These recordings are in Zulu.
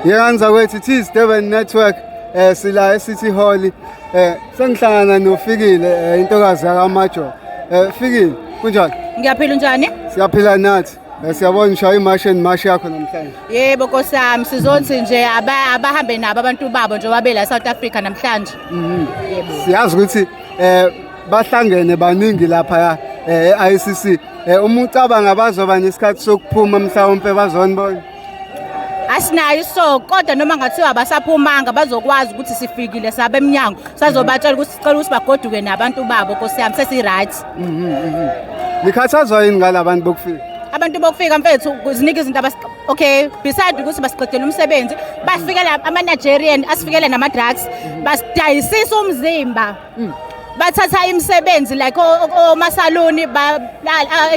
Yenza kwethu it is Durban Network, sila eCity Hall, sengihlangana noFikile, intokazi yakaMajo. Fikile, kunjani? Ngiyaphila, unjani? Siyaphila nathi. Siyabona ushaya iMarch and March yakho namhlanje. Yebo Nkosi yami, sizothi nje abahambe nabo abantu babo njengoba bela South Africa namhlanje. Yebo. Siyazi ukuthi bahlangene baningi lapha e-ICC. Uma ucabanga bazoba nesikhathi sokuphuma mhlawumbe bazonibona? Asinayo so, kodwa noma ngathiwa abasaphumanga, bazokwazi ukuthi sifikile sabe eminyango, sazobatshela ukuthi sicela ukuthi bagoduke nabantu babo. Nkosi yami, sesi-right. Nikhathazwa yini ngalabantu bokufika? Abantu bokufika, mfethu, zinika izinto abas okay, beside ukuthi basiqedela umsebenzi, bafikela ama-Nigerian asifikele nama-drugs, basidayisisa umzimba, bathatha imisebenzi like omasaluni,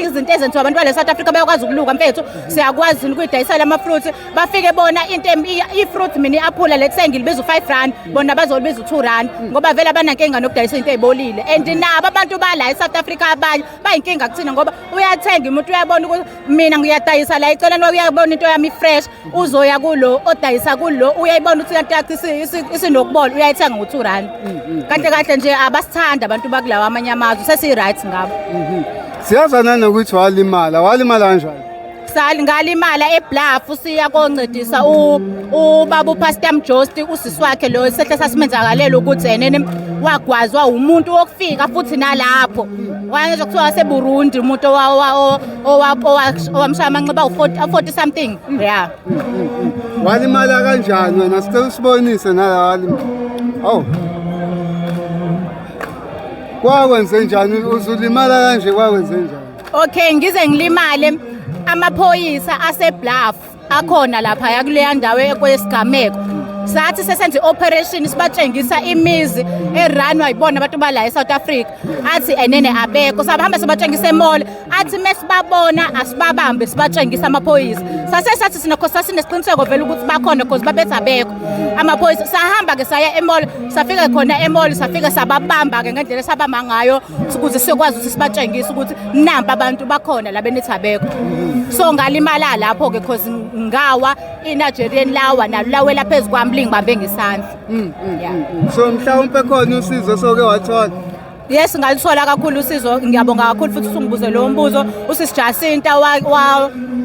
izinto ezenziwa abantu bale South Africa. Bayakwazi ukuluka, mfethu, siyakwazi ukuyidayisela ama-fruits. Bafike bona into i-fruit, mina i-aphula, let's say ngilibiza u-R5, bona bazolibiza u-R2, ngoba vele abanankinga nokudayisa into ey'bolile. And nabo abantu bala e-South Africa abanye bayinkinga kuthina, ngoba uyathenga umuntu, uyabona ukuthi mina ngiyadayisa la eceleni, uyabona into yami i-fresh, uzoya kulo odayisa kulo, uyayibona ukuthi into yakhe isinokubola, uyayithenga ngo-R2. Kahle kahle nje abasithanda abantu bakulawa amanye amazwe, sesi-right ngabo. Siyazana nokuthi walimala, walimala kanjani? Sali ngalimala eBluff, siya koncedisa ubaba uPastor Mjosti, usisi wakhe lo sehle sasimenzakalela ukuthi enene wagwazwa umuntu wokufika futhi nalapho wangezwa kuthiwa waseBurundi, umuntu owamshaya amanxeba awu-40 40 something, yeah. Walimala kanjani wena? Sicela usibonise nala walimala. Awu. Kwakwenze njani uzulimala kanje, kwakwenze njani? Okay, ngize ngilimale, amaphoyisa aseBluff akhona lapha yakuleya ndawo ekwesigameko. Sathi sesenze i-operation, sibatshengisa imizi eranwa yibona abantu bala e-South Africa, athi enene abekho. Sabahamba sibatshengisa e-mall, athi mesibabona asibabambe, sibatshengisa amaphoyisa. Sase sathi sinakho, sasinesiqiniseko vele ukuthi bakhona, cause babethi abekho amaphoyisa. Sahamba-ke saya e-mall, safika khona e-mall, safika sababamba-ke ngendlela esabamba ngayo ukuze siyokwazi ukuthi sibatshengise ukuthi nampa abantu bakhona la benithi abekho. So ngalimala lapho-ke, cause ngawa, i-Nigerian lawa nalo lawela phezu kwami, lingibambe ngesandla. Yeah. So mhlawumbe khona usizo soke wathola? Yes, ngalithola kakhulu usizo. Ngiyabonga kakhulu futhi usungibuze lowo mbuzo. Usisi Jacinta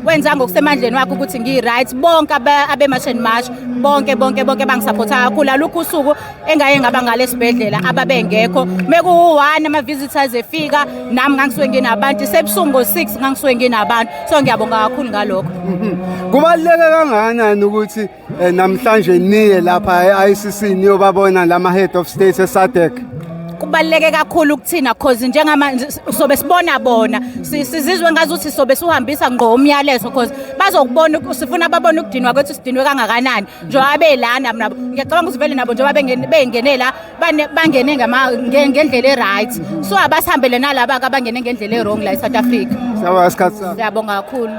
wenza ngokusemandleni wakhe ukuthi ngi-right. Bonke abe-March and March, bonke bonke bonke bangisaphotha kakhulu. Alukho usuku engaye ngaba ngale esibhedlela ababengekho. Mekuwu-1 ama-visitors efika, nami ngangisuke nginabantu, sebusuku ngo-6 ngangisuke nginabantu. So ngiyabonga kakhulu ngalokho. Kubaluleke kangakanani ukuthi namhlanje niye lapha e-ICC niyobabona lama head of state eSADC? Kubaluleke kakhulu kuthina, cause njengamanje sobe sibona bona, sizizwe ngazuthi sobe siwuhambisa ngqo umyalezo, cause bazokubona sifuna babone ukudinwa kwethu, sidinwe kangakanani njengoba belana nabo. Ngiyacabanga ukuthi vele nabo njengoba bengene la, bangene ngendlela e-right, so abasihambele nalaba-ke abangene ngendlela e-wrong la e-South Africa. Siyabonga isikhathi sakho. Siyabonga kakhulu.